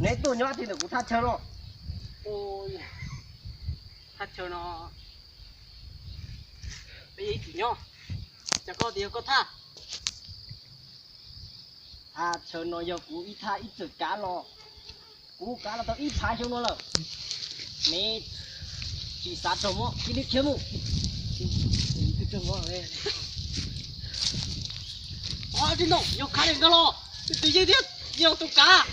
Neb tuaj nyob tsis ntawm kuv thaj chaw no? Thaj chaw no peb yog ib tug nyob, cas koj tias yog koj thaj? Thaj chaw no yog kuv ib thaj ib txwm kav los, kuv kav los tau ib phav xyoo no lawm. Neb tsis xav raug mob cia li khiav mus. Ntawm yog khav li nkag los, twb yog tus kav.